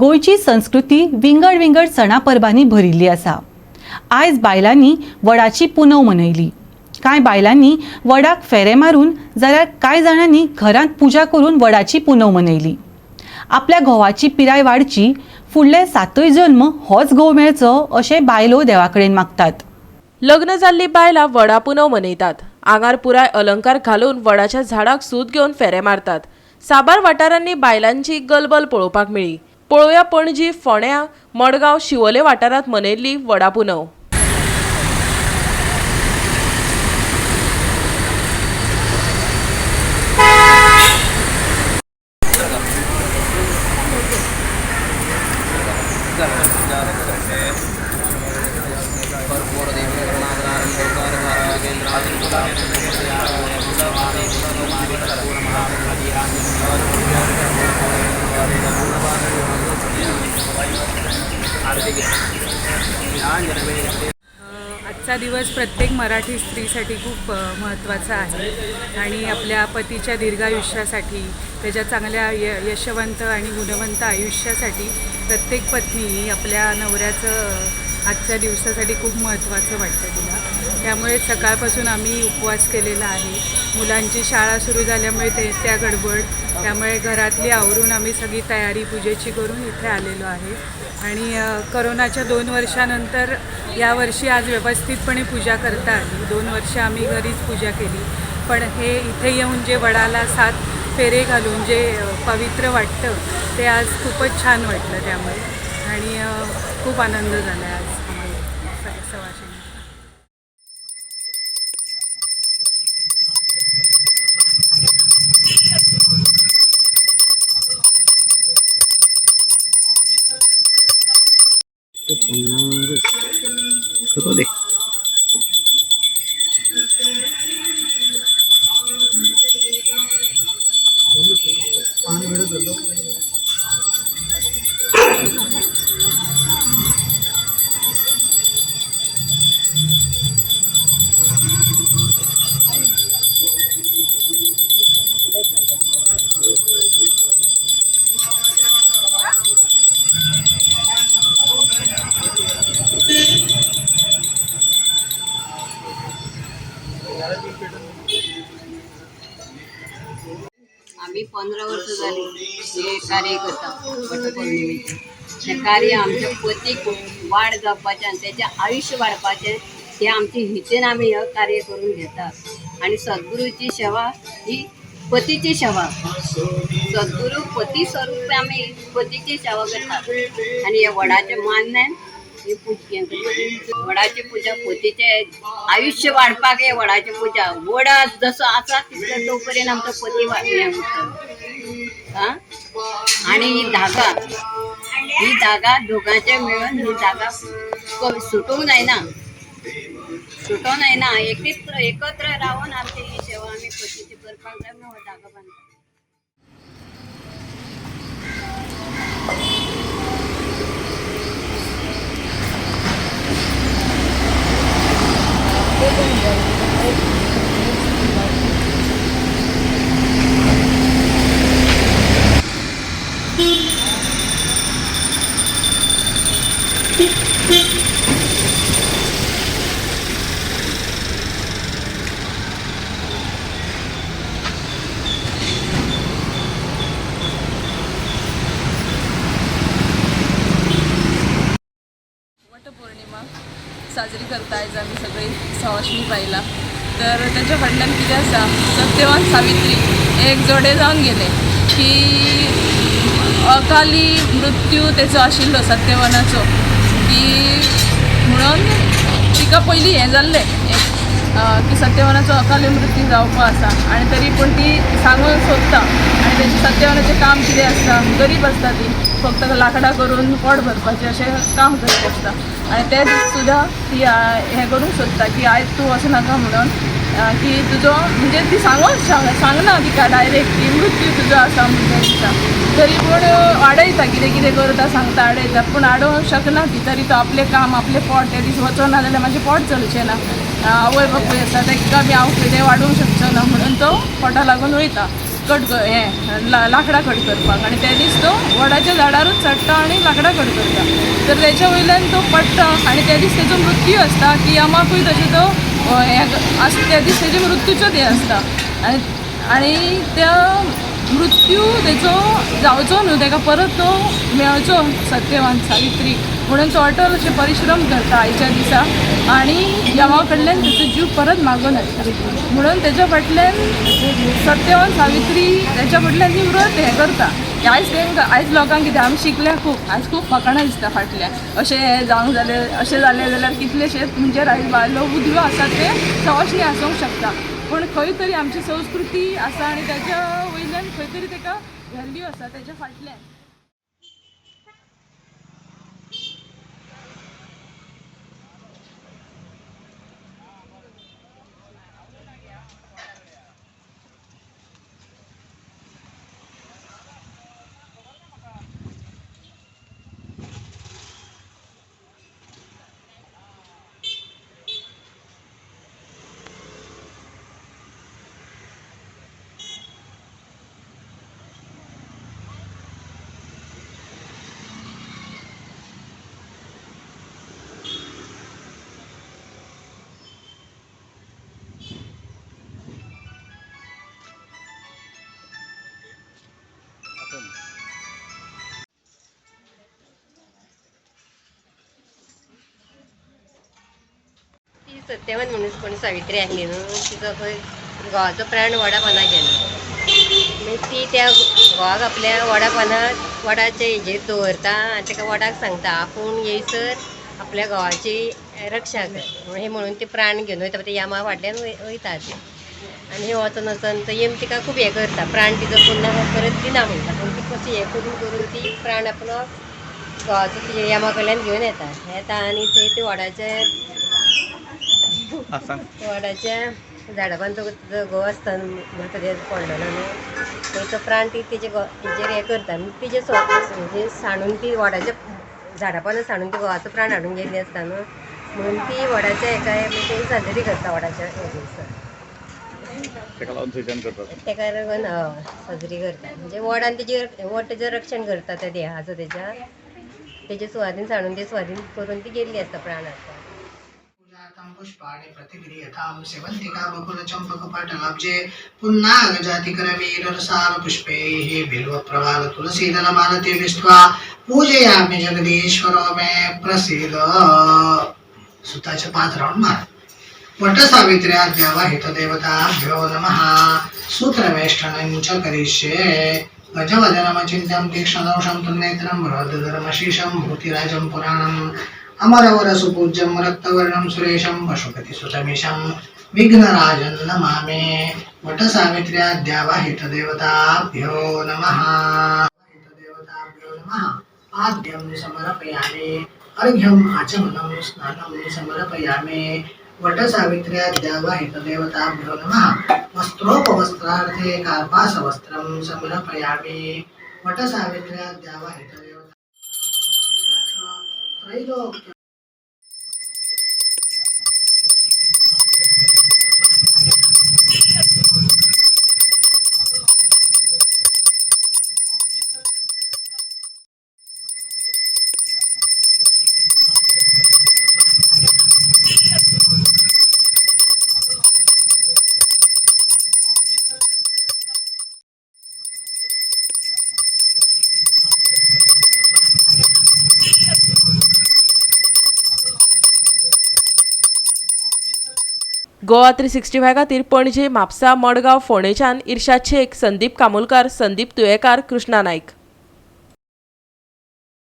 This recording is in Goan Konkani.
गोंयची संस्कृती विंगड विंगड सणा परबांनी भरिल्ली आसा. आयज बायलांनी वडाची पुनव मनयली. कांय बायलांनी वडाक फेरे मारून जाल्यार कांय जाणांनी घरांत पुजा करून वडाची पुनव मनयली. आपल्या घोवाची पिराय वाडची, फुडले सातय जल्म होच घोव मेळचो अशें बायलो देवा कडेन मागतात. लग्न जाल्लीं बायलां वडा पुनव मनयतात. आंगार पुराय अलंकार घालून वडाच्या झाडाक सूत घेवन फेरे मारतात. साबार वाठारांनी बायलांची गलबल पळोवपाक मेळ्ळी. पळोवया पणजी, फोंड्यां, मडगांव, शिवोले वाठारांत मनयल्ली वडा पुनव. आजचा दिवस प्रत्येक मराठी स्त्रीसाठी खूप महत्त्वाचा आहे आणि आपल्या पतीच्या दीर्घायुष्यासाठी, त्याच्या चांगल्या यशवंत आणि गुणवंत आयुष्यासाठी प्रत्येक पत्नी ही आपल्या नवऱ्याचं आजच्या दिवसासाठी खूप महत्त्वाचं वाटतं तिला. त्यामुळे सकाळपासून आम्ही उपवास केलेला आहे. मुलांची शाळा सुरू झाल्यामुळे ते त्या गडबड, त्यामुळे घरातली आवरून आम्ही सगळी तयारी पूजेची करून इथे आलेलो आहे. आणि करोनाच्या 2 वर्षानंतर यावर्षी आज व्यवस्थितपणे पूजा करता आली. 2 वर्ष आम्ही घरीच पूजा केली, पण हे इथे येऊन जे वडाला 7 फेरे घालून जे पवित्र वाटतं ते आज खूपच छान वाटलं त्यामुळे. आणि खूप आनंद झाला आहे आज आम्हाला सवाशिणी. करू दे. आम्ही 15 वर्ष झाली हे कार्य करता वटपौर्णिमेचें. तें कार्य आमच्या पतीक वाड जावपाचें आनी तेजें आयुश्य वाडपाचें हें आमचे हितेन आमी हें कार्य करून घेतात. आनी सद्गुरूची सेवा ही पतीची सेवा, सद्गुरू पती स्वरूप आमी पतीची सेवा करतात. आनी हे वडाचें मान्यान ही पूजा करतात. वडाची पुजा पतीचें आयुश्य वाडपाक हे वडाची पुजा. वडा जसो आसा तितलो तो पर्यंत आमचो पती हें उरतलो. आं, आनी ही धागा, ही धागा दोगांचे मेळून ही धागा सुटूंक जायना, सुटोंक जायना. एकत्र एकत्र रावन आमची ही सेवा आमी पतीची करपाक जाय म्हणून हो धागो बांदता. वटपौर्णिमा साजरी करता आयज आमी सगळीं सवाशिणी बायलां. तर ताच्या फाटल्यान कितें आसा, सत्यवान सावित्री हे एक जोडे जावन गेले की अकाली मृत्यू तेचो आशिल्लो सत्यवानाचो, की म्हणून तिका पयलीं हें जाल्लें एक की सत्यवानाचो अकाली मृत्यू जावपा आसा आनी तरी पूण ती सांगूंक सोदता. आनी तेजें सत्यवानाचें काम कितें आसता, गरीब आसता ती, फक्त लांकडां करून पोट भरपाचें अशें काम करीत आसता. आनी ते दीस सुद्दां ती हें करूंक सोदता की आयज तूं वचनाका नाका म्हणून, की तुजो म्हणजे ती सांगूंक सांगना तिका डायरेक्ट की मृत्यू तुजो आसा म्हणून त्या दिसा, तरी पूण आडयता, कितें कितें करता सांगता आडयता, पूण आडोवंक शकना ती. तरी तो आपलें काम आपलें पोट त्या दीस वचना जाल्यार म्हाजें पोट चलचें ना, आवय बापूय आसा तांकां बी हांव कितें वाडोवंक शकचो ना म्हणून तो पोटा लागून वयता. कट हें लांकडां कट करपाक आनी त्या दीस तो वडाच्या झाडारूच चडटा आनी लांकडां कट करता. तर तेच्या वयल्यान तो पडटा आनी त्या दीस तेजो मृत्यू आसता की यमाकूय तशें तो हें आसता, त्या दीस तेजे मृत्यूचो हें आसता आनी आनी त्या मृत्यू तेचो जावचो न्हू, तेका परत तो मेळचो सत्यवान सावित्री म्हणून तो अटल अशें परिश्रम करता आयच्या दिसा आनी यमा कडल्यान तेचो जीव परत मागून हाडटा. म्हणून तेच्या फाटल्यान सत्यवान सावित्री तेच्या फाटल्यान ती व्रत हें करता. आयज तेंकां आयज लोकांक कितें आमी शिकल्या खूब, आयज खूब फकाणां दिसता फाटल्यान अशें हें जावंक जालें अशें जालें जाल्यार कितलेशेच म्हणजे बायलो बुदयो आसात ते सवाशणी आसूंक शकता, पूण खंय तरी आमची संस्कृती आसा आनी तेच्या वयल्यान खंय तरी तेका व्हॅल्यू आसा तेच्या फाटल्यान. ती सत्यवान म्हणून कोण सावित्री आसली न्हू, तिचो खंय घोवाचो प्राण वडा पानाक गेलो, मागीर ती त्या घोवाक आपल्या वडा पानाक वडाचे हेजेर दवरता आनी ताका वडाक सांगता आपूण येयसर आपल्या घोवाची रक्षा कर हें म्हणून ती प्राण घेवन वयता, ते यमा फाटल्यान वयता ती आनी हे वचोन वचोन तो यम तिका खूब हें करता, प्राण तिचो पुन्हा परत दिना म्हणटा, पूण ती कशी हें करून करून ती प्राण आपलो घोवाचो तिजे यमा कडल्यान घेवन येता येता आनी थंय ती वडाचे वडाच्या झाडा पान तो घोव आसता मृतदेह पडलेलो न्हू, मागीर तो प्राण ती तेजे हेजेर हें करता, तिजे म्हणजे सांडून ती वडाच्या झाडा पानां सांडून ती घोवाचो प्राण हाडून गेल्ली आसता न्हू, म्हणून ती वडाच्या हेका मागीर साजरी करता वडाच्या हेजेर तेका लागून हय साजरी करता. म्हणजे वडान तेजी वड तेजें रक्षण करता त्या देहाचो तेज्या तेजे सुवादीन सांडून ते सुवादीन करून ती गेल्ली आसता प्राण हाडपाक. पुष्पाणि प्रतिगृह्यतां सेवन्तिका बकुलचम्पकपाटलाब्जे पुन्नागजातिकरवीररसालपुष्पैः बिल्वप्रवालतुलसीदलमालतीभिस्त्वा पूजयामि जगदीश्वरो मे प्रसीद. सुताचे 5 राऊंड मार. वटसावित्र्याद्यावाहितदेवताभ्यो नमः. सूत्रवेष्टनं च करिष्ये. गजवदनमचिन्त्यं तीक्ष्णदंशं त्रिनेत्रं बृहद्धर्मशीशं भूतिराजं पुराणम् अमरवरसुपूज्यं रक्तवर्णं सुरेशं पशुपतिसुतमिशं विघ्नराजं नमामि. वटसावित्र्याद्यावाहितदेवताभ्यो नमः. देवताभ्यो नमः. पाद्यं समर्पयामि. अर्घ्यम् आचमनं स्नानं समर्पयामि. वटसावित्र्याद्यावाहितदेवताभ्यो नमः. वस्त्रोपवस्त्रार्थे कार्पासवस्त्रं समर्पयामि. वटसावित्र्याद्यावाहितदेवता त्रैलोक्य गोवा 365 खातीर पणजे, म्हापसा, मडगांव, फोंडेच्यान इर्शाद शेख, संदीप कामुलकार, संदीप तुयेकार, कृष्णा नायक.